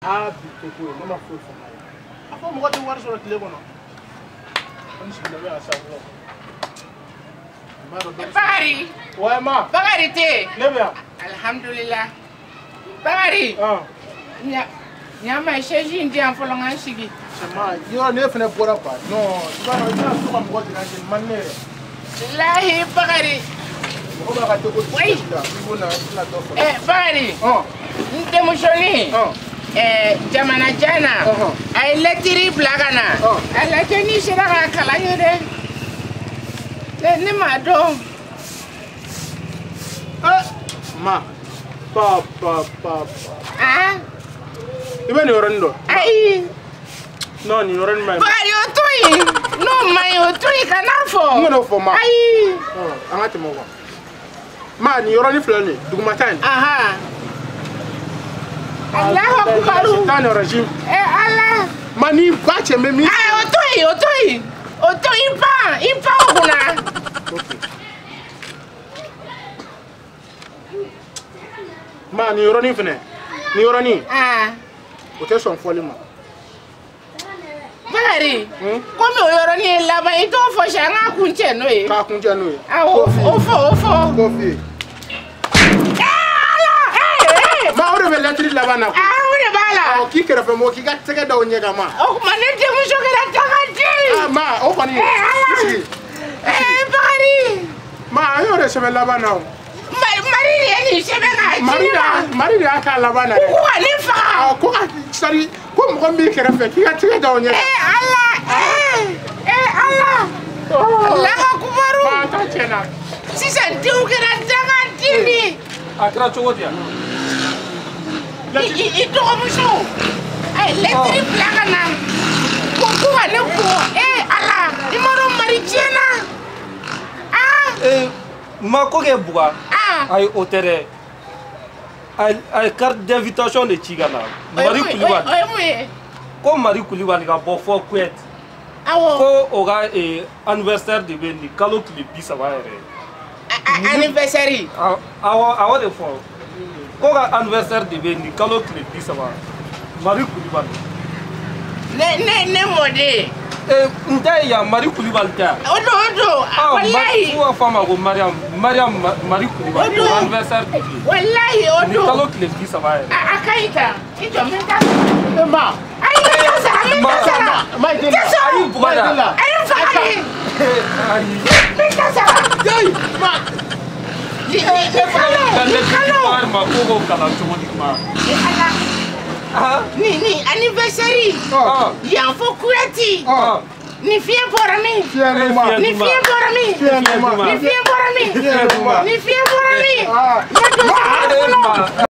Ah, bi tɛ ko ye, ne ma foyi faamuya. A fɔ mɔgɔ tɛ wari sɔrɔ tile kɔnɔ. An sigilen bɛ yan sa fɔlɔ. Bakari. Ouais, ma. Bakari tɛ yen. Ne bɛ yan. Alhamdulillah. Bakari. Ɲama chaise in di yan fɔlɔ n ka n sigi. Ma, yɔrɔ ne fana bɔra quoi. Non, i b'a dɔn i bɛna to ka mɔgɔ déranger nin man di ne yɛrɛ. Lahi Bakari. Mɔgɔ b'a ka déco gosi la, i b'o na i bɛna dɔ sɔrɔ. Bakari. N denmusonin. Jamana jan na. A ye lɛtiri bila ka na. A lajɛ n'i sera k'a kalan ye dɛ. Ne m'a dɔn. Ma. Pa pa pa. I bɛ nin yɔrɔnin dɔn? Ayi. Non, nin yɔrɔnin ma ɲi. Bakari o to yen. N'o ma ɲi o to yen kan'a fɔ. N kan'o fɔ ma. Ayi. An ka tɛmɛ o kan. Ma nin yɔrɔnin filɛ nin ye dugumata in. Alahu akubaru. Sitani rajim. Ala. Ma ni ba cɛ n bɛ min. Ayi o to yen o to yen. O to i pan o kunna. Ok. Ma nin yɔrɔnin fɛnɛ. Nin yɔrɔnin. O tɛ sɔn fɔli ma. Bakari. Komi o yɔrɔnin ye laban ye i t'o fɔ si an k'a kuncɛ n'o ye. K'a kuncɛ n'o ye. Awɔ o fɔ o fɔ. K'o f'i ye. Ala. Ma o de bɛ lɛtiri laban na. O de b'a la. K'i kɛrɛfɛ mɔgɔ k'i ka tɛgɛ da o ɲɛ kan ma. O tuma ne denmuso kɛra dangaden. Ma o kɔni. Ala. Bakari. Ma an y'o de sɛbɛn laban na o. Mari de ye nin sɛbɛn k'a ci ne ma. Mari de y'a k'a laban na dɛ. Ko ka ne faga. Ko ka sari ko mɔgɔ min b'i kɛrɛfɛ k'i ka tɛgɛ da o ɲɛ kan. Ala. Ala. Alahu akubaru. Ma ta tiɲɛna. Sisan denw kɛra dangaden de ye. A kɛra cogo di yan? I dɔgɔmuso a ye lɛtiri bila ka na ko ka ne ko Ala i m'a dɔn Mari tiɲɛna. Ma ko k'e buga. Ayi o tɛ dɛ. A ye carte d'invitation de ci ka na. Mari Kulibali. O ye mun ye? Ko Mari Kulibali ka bɔ fɔ Kuwait. Awɔ. Ko o ka anniversaire de bɛ nin kalo tile 30 yɛrɛ. Anniversaire. Awɔ awɔ de fɔ. Ko ka anniversaire de bɛ nin kalo tile 30. Mari Kulibali. Ne mɔden. N tɛ yan Mari Kulibali tɛ yan. O don o don. Walayi. K'u b'a fɔ a ma ko Mariam Mari Kulibali. O don. Anniversaire de bɛ yen. Walayi o don. Nin kalo tile 30 yɛrɛ. A ka ɲi tan. I jɔ n bɛ taa sara. Ma. Ayi n bɛ taa sara n bɛ taa sara. Ma i teli la. N tɛ sɔn. Ayi buga da. Ayi n faga de. Ayi. N bɛ taa sara. Ayi ma. Ni kalo ni kalo. Bakari ma ko k'o kalan cogo di ma. Ala. Ni anniversaire. Yan fo Kuwait. Ni fiɲɛ bɔra min. Ni fiɲɛ bɔra min. Ni fiɲɛ bɔra min. Ni fiɲɛ bɔra min. Ne don sara kɔnɔ.